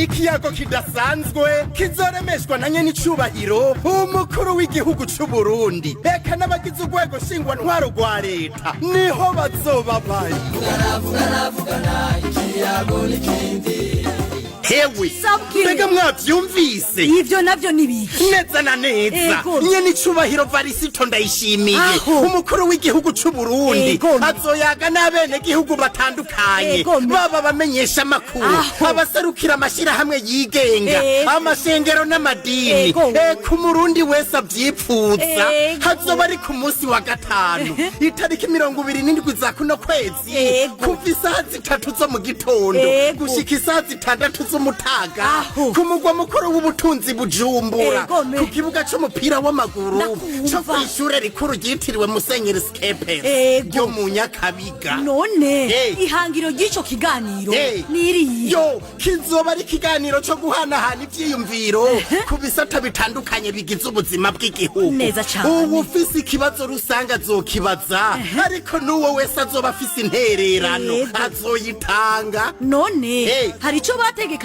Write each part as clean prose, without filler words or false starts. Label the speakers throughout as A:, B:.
A: Ikiyago kidasanzwe kizoremeshwa na nyenicubahiro umukuru w'igihugu c'u Burundi, eka n'abagize urwego ntwaro rwa leta niho bazoba bari.
B: Ikiyago n'ikindi.
A: Hewe!
C: Sabwe.
A: Mbega mwavyumvise?
C: Ivyo navyo nibiki?
A: Neza na neza. Nyenicubahiro Varisito Ndayishimiye, umukuru w'igihugu c'u Burundi, azoyaga n'abenegihugu batandukanye, baba bamenyesha amakuru, abaserukira amashirahamwe yigenga, amashengero n'amadini, eka umurundi wese avyipfuza. Hazoba ari ku munsi wa gatanu, itariki 27 za kuno kwezi, kuva isaha 3 zo mu gitondo gushika isaha 6 z'umutaga, ku mugwa mukuru w'ubutunzi Bujumbura, ku kibuga c'umupira w'amaguru co kw'ishure rikuru ryitiriwe Musenyeri Skepers ryo mu Nyakabiga.
C: None ihangiro ry'ico kiganiro niriye?
A: Yo, kizoba ari ikiganiro co guhanahana ivyiyumviro ku bisata bitandukanye bigize ubuzima bw'igihugu.
C: Neza cane.
A: Ubu ufise ikibazo rusange azokibaza, ariko n'uwo wese azoba afise intererano azoyitanga.
C: None hari ico bategekanije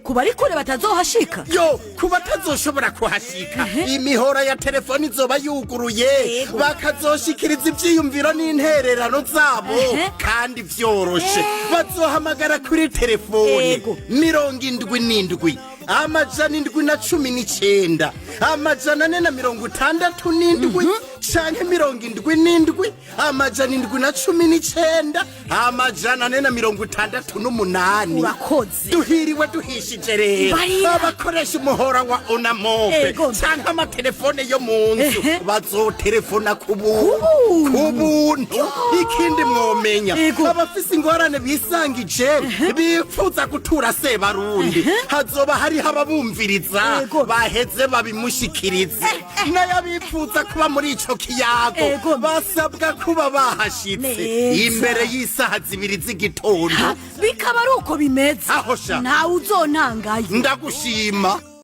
C: ku bari kure batazohashika?
A: Yo, ku batazoshobora kuhashika, imihora ya telefoni izoba yuguruye, bakazoshikiriza ivyiyumviro n'intererano zabo. Kandi vyoroshe, bazohamagara kuri telefone 77 719 467 canke 77 719 468.
C: Urakoze.
A: Duhiriwe duhishije rero.
C: Barira.
A: Abakoresha umuhora wa Onamobe canke amatelefone yo mu nzu bazotelefona ku buntu.
C: Ku
A: Ku buntu. Ikindi mwomenya, abafise ingorane bisangije bipfuza gutura Sebarundi, hazoba hariho ababumviriza, baheze babimushikirize. Nayo abipfuza kuba muri ico kiyago basabwa kuba bahashitse imbere y'isaha 2 z'igitondo.
C: Bikaba ari uko bimeze.
A: Aho sha.
C: Ntawe uzontangayo.
A: Ndagushima.